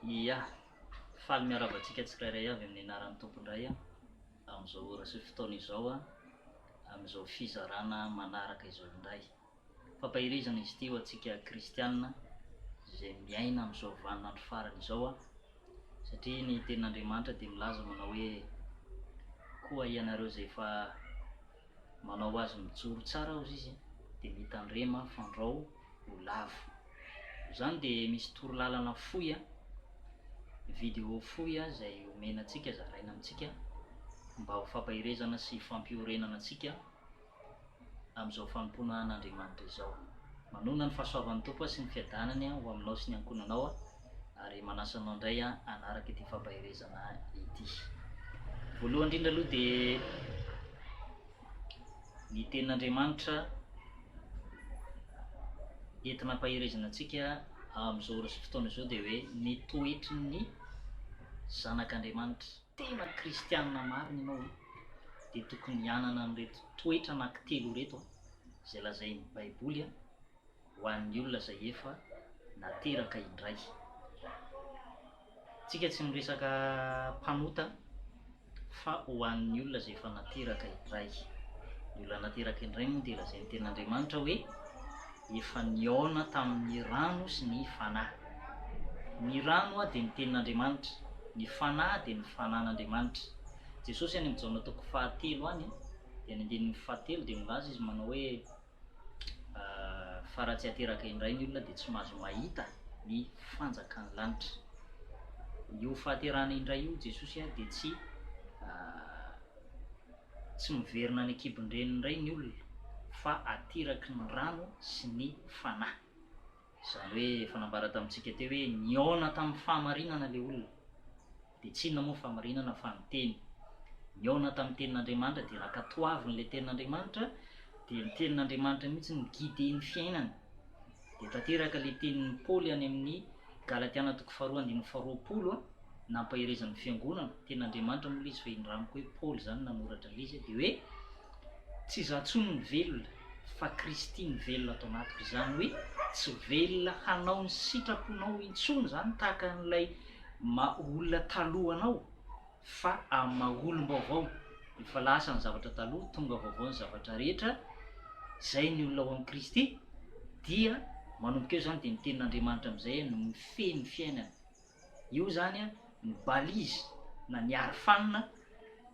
Ia, faly miarahaba antsika tsirairay avy amin'ny anaran'ny Tompo indray aho amin'izao ora sy fotoana izao amin'izao fizarana manaraka izao indray. Fampaherezana izy ity ho antsika kristiana izay miaina amin'izao vaninandro farany izao satria ny tenin'Andriamanitra dia milaza manao hoe koa ianareo izay efa manao azy mijoro tsara hozy izy dia mitandrema fandrao ho lavo. Izany dia misy torolalana fohy, video fohy izay omena antsika, zaraina amintsika mba ho fampaherezana sy fampiorenana antsika amin'izao fanompoana an'Andriamanitra izao. Manonona ny fahasoavan'ny Tompo sy ny fiadanany ho aminao sy ny ankohonanao ary manasa anao indray hanaraka ity fampaherezana ity. Voalohany indrindra aloha dia ny tenin'Andriamanitra entina ampaherezana antsika amin'izao ora sy fotoana izao dia hoe ny toetry ny zanak'Andriamanitra. Tena kristianina marina ianao dia tokony hanana an'ireto toetra anankitelo ireto izay lazain'ny Baiboly ho an'ny olona izay efa nateraka indray. Tsika tsy miresaka mpanota fa ho an'ny olona izay efa nateraka indray. Ny olona nateraka indray moa dia lazain'ny tenin'Andriamanitra hoe efa nihaona tamin'ny rano sy ny Fanahy. Ny rano dia ny tenin'Andriamanitra, ny Fanahy dia ny Fanan'Andriamanitra. Jesosy any amin'ny Jaona toko fahatelo any dia ny andininy fahatelo dia milaza izy manao hoe fa raha tsy ateraka indray ny olona dia tsy mahazo mahita ny fanjakan'ny lanitra. Io fahaterahana indray io Jesosy dia tsy tsy miverina any an-kibon-dreniny indray ny olona fa ateraky ny rano sy ny fanahy. Izany hoe efa nambara tamintsika teo hoe nihaona tamin'ny fahamarinana ilay olona. Dia tsy inona moa ny fahamarinana fa ny teny. Nihaona tamin'ny tenin'Andriamanitra dia nankatoaviny ilay tenin'Andriamanitra dia ny tenin'Andriamanitra mihitsy no guider ny fiainany. Dia tanteraka ilay tenin'i Paoly any amin'ny Galatiana toko faharoa andininy faharoapolo nampaherezany ny fiangonana, tenin'Andriamanitra moa ilay izy fa indramiko hoe Paoly izany nanoratra an'ilay izy dia hoe tsy izaho intsony no velona fa Kristy no velona ato anatiko, izany hoe tsy velona hanao ny sitraponao intsony izany tahaka an'ilay maha olona taloha anao fa amin'ny maha olom-baovao, efa lasa ny zavatra taloha, tonga vaovao ny zavatra rehetra, izay ny olona ao amin'i Kristy dia manomboka eo izany dia ny tenin'Andriamanitra amin'izay no mifehy ny fiainany. Io izany ny balise na ny arofanina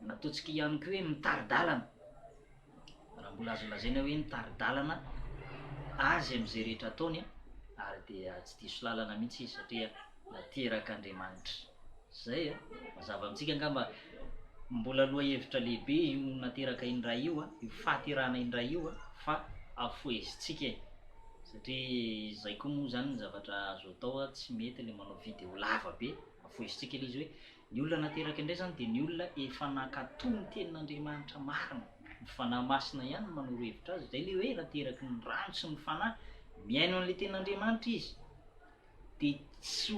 na ataontsika ihany koa hoe mitari-dalana, raha mbola azo lazaina hoe mitari-dalana azy amin'izay rehetra ataony ary dia tsy diso lalana mihitsy izy satria naterak'Andriamanitra. Zay a! Mazava amintsika angamba mbola lohahevitra lehibe io nateraka indray io a, io fahaterahana indray io a, fa afohezintsika e! Satria izay koa moa zany ny zavatra azo atao a, tsy mety le manao video lava be, afohezintsika le izy hoe ny olona nateraka indray zany dia ny olona efa nankatò ny tenin'Andriamanitra marina, ny Fanahy Masina ihany no manoro hevitra azy, zay le hoe nateraky ny rano sy ny Fanahy, mihaino an'le tenin'Andriamanitra izy. dia tsy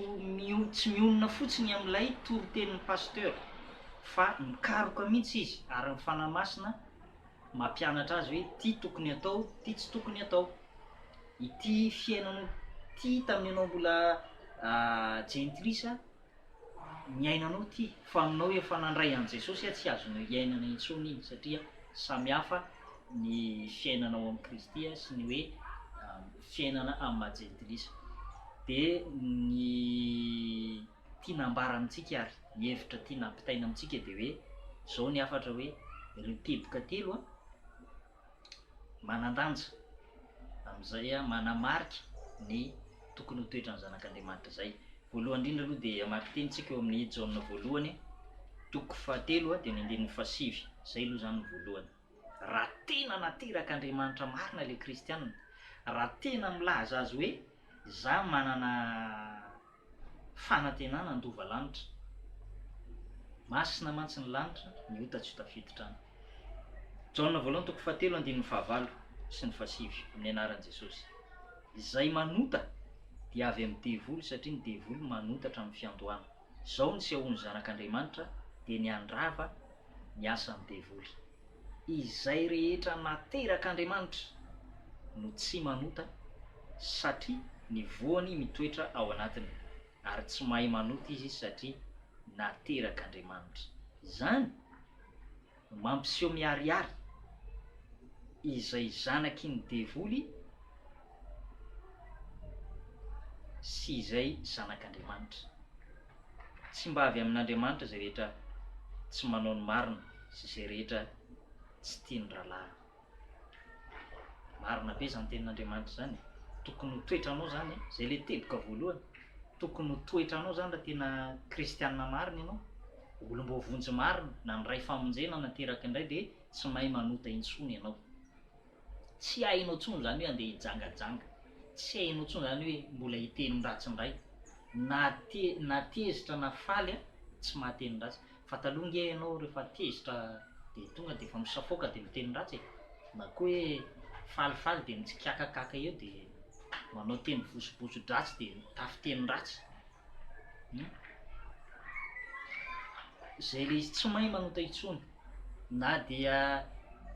tsy mionona fotsiny amin'ilay toritenin'ny pasteur fa mikaroka mihitsy izy ary ny Fanahy Masina mampianatra azy hoe ity tokony atao, ity tsy tokony atao, ity fiainanao ity tamin'ianao mbola jentilisa niainanao ity fa aminao efa nandray an'i Jesosy tsy azonao iainana intsony iny satria samy hafa ny fiainana ao amin'i Kristy sy ny hoe fiainana amin'ny maha jentilisa. Dia ny tiana ambara amintsika ary ny hevitra tiana ampitaina amintsika dia hoe izao ny hafatra hoe ireo teboka telo an, manan-danja amin'izay manamarika ny tokony ho toetran'ny zanak'Andriamanitra izay. Voalohany indrindra aloha dia hamaky teny tsika eo amin'ny Jaona voalohany toko fahatelo dia ny andininy fahasivy, izay aloha izany ny voalohany. Raha tena naterak'Andriamanitra marina ilay kristiana, raha tena milaza azy hoe za manana fanantenana handova lanitra, masina mantsy ny lanitra, ny ota tsy ho tafiditra any. Jaona voalohany toko fahatelo andininy fahavalo sy ny fahasivy, amin'ny anaran'i Jesosy. Izay manota dia avy amin'ny devoly satria ny devoly manota hatramin'ny fiandohana. Izao nisehoan'ny Zanak'Andriamanitra dia ny handrava ny asan'ny devoly. Izay rehetra naterak'Andriamanitra no tsy manota satria ny voany mitoetra ao anatiny. Ary tsy mahay manota izy satria naterak'Andriamanitra. Izany no mampiseho miharihary izay zanaky ny devoly sy izay zanak'Andriamanitra. Tsy mba avy amin'Andriamanitra izay rehetra tsy manao ny marina sy izay rehetra tsy tia ny rahalahiny. Marina be izany tenin'Andriamanitra izany e! Tokony ho toetranao izany e! Izay ilay teboka voalohany. Tokony ho toetranao izany raha tena kristianina marina ianao, olom-boavonjy marina, nandray famonjena, nateraka indray dia tsy mahay manota intsony ianao. Tsy hainao intsony izany hoe andeha hijangajanga, tsy hainao intsony izany hoe mbola hiteny ratsy indray, na te na tezitra na faly an, tsy mahateny ratsy. Fa taloha nge ianao rehefa tezitra dia tonga dia efa misafoaka dia miteny ratsy e! Na koa hoe falifaly dia mitsikakakaka eo dia manao teny vosoboso-dratsy dia mitafy teny ratsy. Hum. Izay ilay izy tsy mahay manota intsony na dia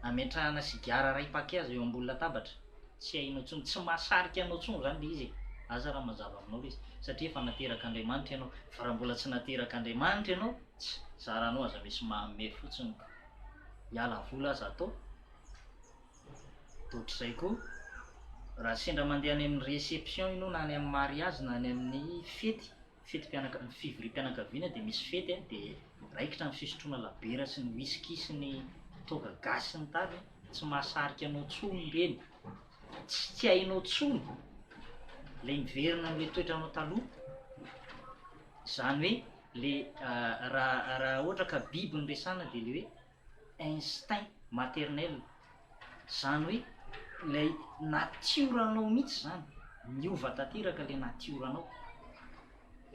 ametrahana sigara iray paquet aza eo ambony latabatra, tsy hainao intsony, tsy mahasarika anao intsony izany ilay izy e! Asa raha mazava aminao ilay izy, satria efa naterak'Andriamanitra ianao, fa raha mbola tsy naterak'Andriamanitra ianao, tsy, zaranao aza misy manome fotsiny ka, hiala vola aza atao. Dia ohatr'izay koa, raha sendra mandeha any amin'ny réception ianao na any amin'ny mariage na any amin'ny fety, fetim-pianaka- fivoriam-pianakaviana dia misy fety an, dia raikitra ny fisotroana labiera sy ny whisky sy ny toaka gasy sy ny tariny, tsy mahasarika anao intsony ireny, tsy tsy hainao intsony ilay miverina amin'ilay toetranao taloha, izany hoe le raha raha ohatra ka biby no resahana dia ilay hoe instinct maternel, izany hoe ilay natioranao mihitsy izany, niova tanteraka ilay natioranao,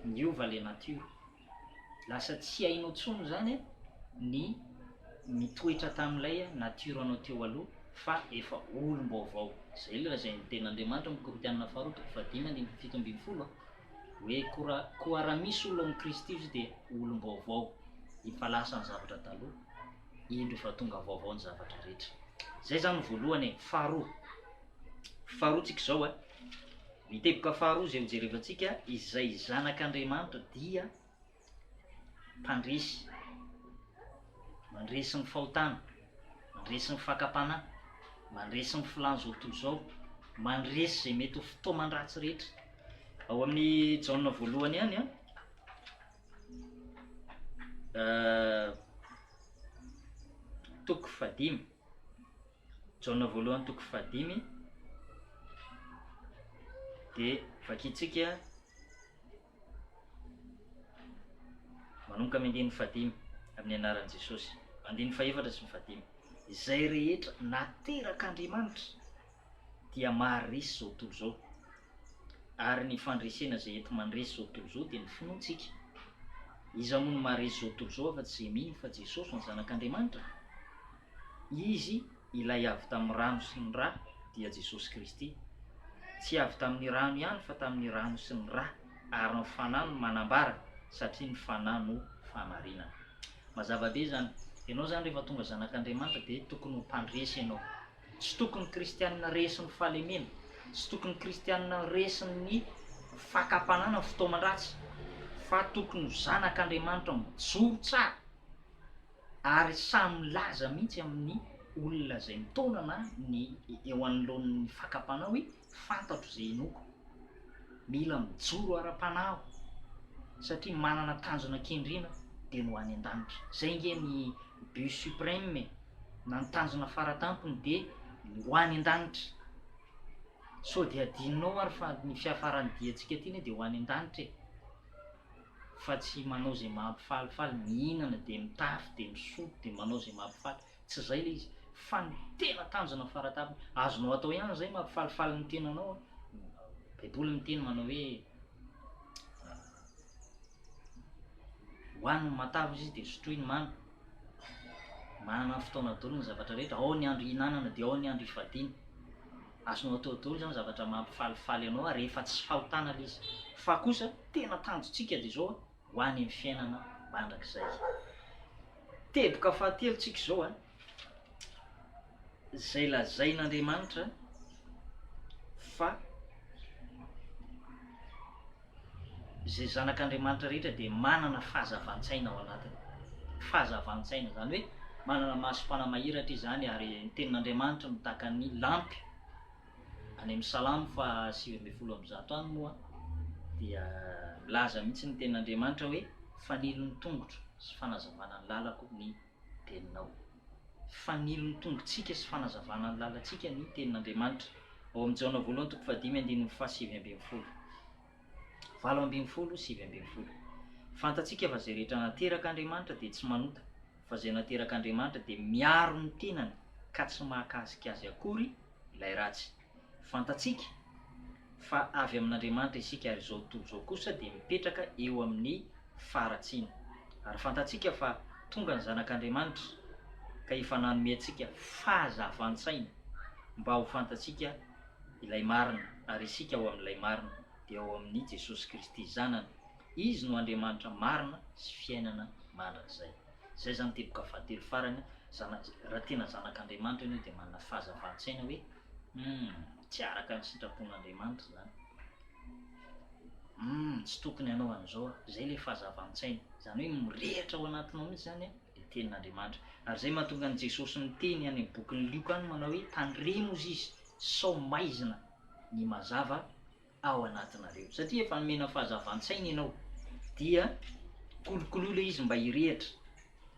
niova ilay natiora, lasa tsy hainao intsony izany ny mitoetra tamin'ilay natioranao teo aloha fa efa olom-baovao, izay ilay lazain'ny tenin'Andriamanitra ao amin'ny Korintiana faharoa toko fahadimy andininy 17 an, hoe koa raha koa raha misy olona ao amin'i Kristy izy dia olom-baovao. Efa lasa ny zavatra taloha, indro efa tonga vaovao ny zavatra rehetra. Zay zany ny voalohany e. Faharoa, faharoa tsika izao e, ny teboka faharoa izay hojerevantsika, izay zanak'Andriamanitra dia mpandresy, mandresy ny fahotana, mandresy ny fakam-panahy, mandresy ny filàn'izao tontolo izao, mandresy izay mety ho fitaoman-dratsy rehetra. Ao amin'ny Jaona voalohany ihany an, Toko fahadimy, Jaona voalohany toko fahadimy dia vakintsika manomboka amin'ny andininy fahadimy amin'ny anaran'i Jesosy, andininy fahefatra sy ny fahadimy. Izay rehetra naterak'Andriamanitra dia maharesy izao tontolo izao. Ary ny fandresena izay enti-mandresy izao tontolo izao dia ny finoantsika. Iza moa no maharesy izao tontolo izao afa-tsy izay mino fa Jesosy no Zanak'Andriamanitra? Izy ilay avy tamin'ny rano sy ny ra dia Jesosy Kristy. Tsy avy tamin'ny rano ihany fa tamin'ny rano sy ny ra, ary ny Fanahy no manambara satria ny Fanahy no fahamarinana. Mazava be izany. Ianao izany rehefa tonga zanak'Andriamanitra dia tokony ho mpandresy ianao. Tsy tokony kristianina resin'ny fahalemena, tsy tokony kristianina resin'ny fakam-panahy na fitaoman-dratsy, fa tokony ho zanak'Andriamanitra mijoro tsara ary sahy milaza mihitsy amin'ny olona izay mitaona na ny eo anoloan'ny fakam-panahy hoe fantatro izay inoako. Mila mijoro ara-panahy aho satria manana tanjona kendrena dia ny ho any an-danitra. Izay ange ny but suprême e! Na ny tanjona faratampony dia ny ho any an-danitra. Sao dia adinonao ary fa ny fiafaran'ny diantsika aty anie dia ho any an-danitra e! Fa tsy manao izay mampifalifaly, mihinana dia mitafy dia misotro dia manao izay mampifaly. Tsy izay ilay izy. Fa ny tena tanjona faratampony, azonao atao ihany izay mampifalifaly ny tenanao an! Baiboly miteny manao hoe hoano ny matavy izy dia sotroy ny mamy. Manana ny fotoana daholo ny zavatra rehetra, ao ny andro ihinanana dia ao ny andro ifadiana. Azonao atao daholo izany zavatra mampifalifaly anao rehefa tsy fahotana ilay izy. Fa kosa tena tanjontsika dia izao ho any amin'ny fiainana mandrakizay. Teboka fahatelo tsika izao an, izay lazain'Andriamanitra fa. Izay zanak'Andriamanitra rehetra dia manana fahazavan-tsaina ao anatiny. Fahazavan-tsaina, izany hoe manana masom-panahy mahiratra izy izany ary ny tenin'Andriamanitra no tahaka ny lampy. Any amin'ny Salamo faha 119 any moa dia milaza mihitsy ny tenin'Andriamanitra hoe fanilo ny tongotro sy fanazavana ny lalako ny teninao. Fanilo ny tongotsika sy fanazavana ny lalantsika ny tenin'Andriamanitra. Ao amin'ny Jaona voalohany toko fahadimy andininy faha-19. 18 19. Fantatsika fa izay rehetra naterak'Andriamanitra dia tsy manota, fa izay naterak'Andriamanitra dia miaro ny tenany ka tsy mahakasika azy akory ilay ratsy. Fantatsika fa avy amin'Andriamanitra isika ary izao tontolo izao kosa dia mipetraka eo amin'ny faharatsiana. Ary fantatsika fa tonga ny Zanak'Andriamanitra ka efa nanome antsika fahazavan-tsaina mba ho fantatsika ilay marina, ary isika ao amin'ilay marina, dia ao amin'i Jesosy Kristy Zanany. Izy no Andriamanitra marina sy fiainana mandrakizay. Izay izany teboka fahatelo farany, zana, raha tena zanak'Andriamanitra ianao dia manana fahazavan-tsaina hoe, Humm, tsy araka ny sitrapon'Andriamanitra izany. Humm, tsy tokony hanao an'izao aho. Izay ilay fahazavan-tsaina. Izany hoe mirehitra ao anatinao mihitsy izany ilay tenin'Andriamanitra. Ary izay mahatonga an'i Jesosy miteny any amin'ny bokin'i Lioka any manao hoe, Tandremo hozy izy sao maizina ny mazava ao anatinareo. Satria efa nomena fahazavan-tsaina ianao, dia kolokoloy ilay izy mba hirehitra.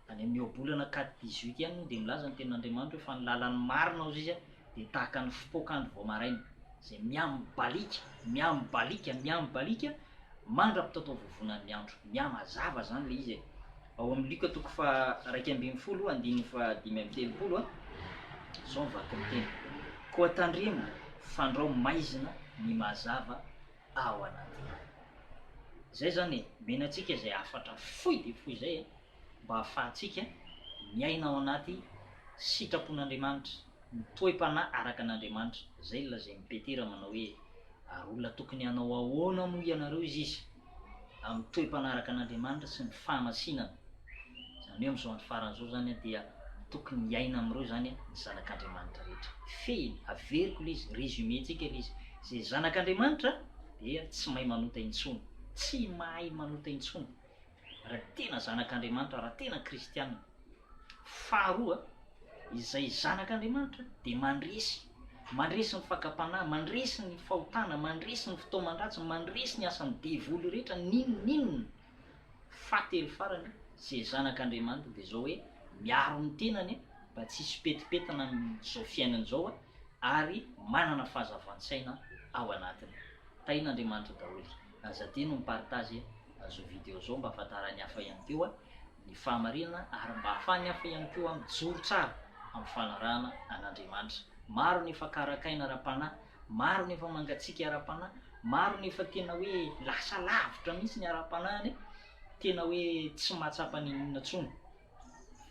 Any amin'ny ohabolana quatre dix-huit ihany moa dia milaza ny tenin'Andriamanitra hoe fa ny lalan'ny marina hozy izy dia tahaka ny fipoak'andro vao maraina, izay mihamibaliaka, mihamibaliaka, mihamibaliaka mandra-pitataovovonan'ny andro. Mihamazava izany ilay izy e. Ao amin'ny Lioka toko faha-11 andininy faha-35, izao ny vakin'ny teny, Koa tandremo fandrao maizina ny mazava ao anatinao. Izay izany e, omena antsika izay hafatra fohy dia fohy izay mba hahafahantsika miaina ao anaty sitrapon'Andriamanitra, ny toe-panahy araka an'Andriamanitra. Izay no lazain'i Petera manao hoe, Ary olona tokony hanao ahoana moa ianareo izy izy? Amin'ny toe-panahy araka an'Andriamanitra sy ny fahamasinana. Izany hoe amin'izao andro farany izao izany dia tokony hiaina amin'ireo izany ny zanak'Andriamanitra rehetra. Fehiny, averiko ilay izy, résumé-ntsika ilay izy. Izay zanak'Andriamanitra dia tsy mahay manota intsony. Tsy mahay manota intsony. Raha tena zanak'Andriamanitra, raha tena kristiana. Faharoa, izay zanak'Andriamanitra dia mandresy. Mandresy ny fakam-panahy, mandresy ny fahotana, mandresy ny fitaoman-dratsy, mandresy ny asan'ny devoly rehetra, n'inon'inona. Fahatelo farany, izay zanak'Andriamanitra dia izao hoe miaro ny tenany mba tsy hisy petipetina amin'izao fiainana izao ary manana fahazavan-tsaina ao anatiny. Tahin'Andriamanitra daholo. Aza adino ny mi-partage zao video zao mba ahafantaran'ny hafa ihany koa ny fahamarinana ary mba ahafahan'ny hafa ihany koa mijoro tsara amin'ny fanarahana an'Andriamanitra. Maro ny efa karakaina ara-panahy, maro ny efa mangatsiaka ara-panahy, maro ny efa tena hoe lasa lavitra mihitsy ny ara-panahiny, tena hoe tsy mahatsapa n'inon'inona intsony.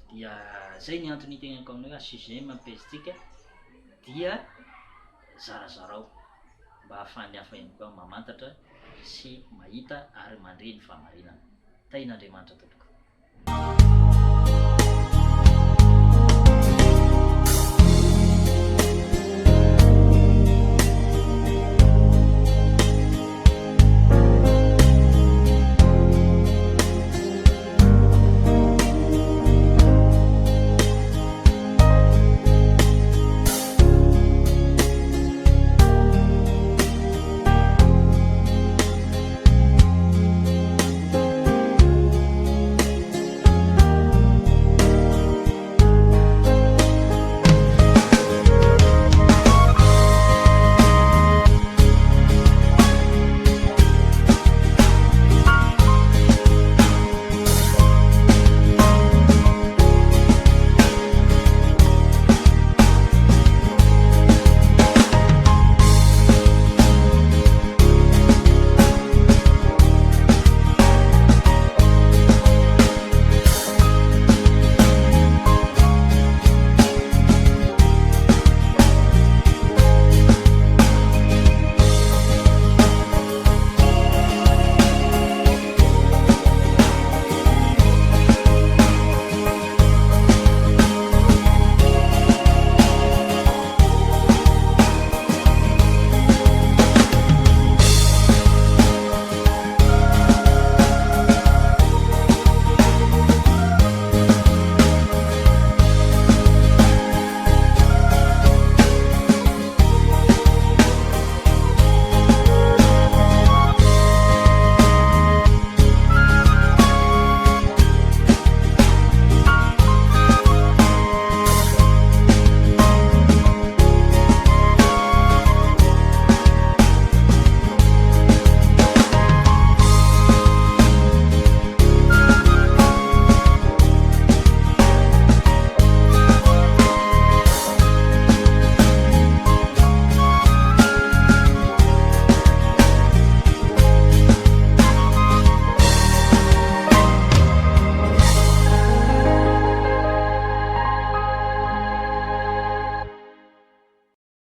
Dia zay ny antony itenenako aminao hoe HGM ny pejintsika dia zarazarao mba ahafahan'ny hafa ihany koa mamantatra sy mahita ary mandre ny fahamarinana. Tahin'Andriamanitra tompoko.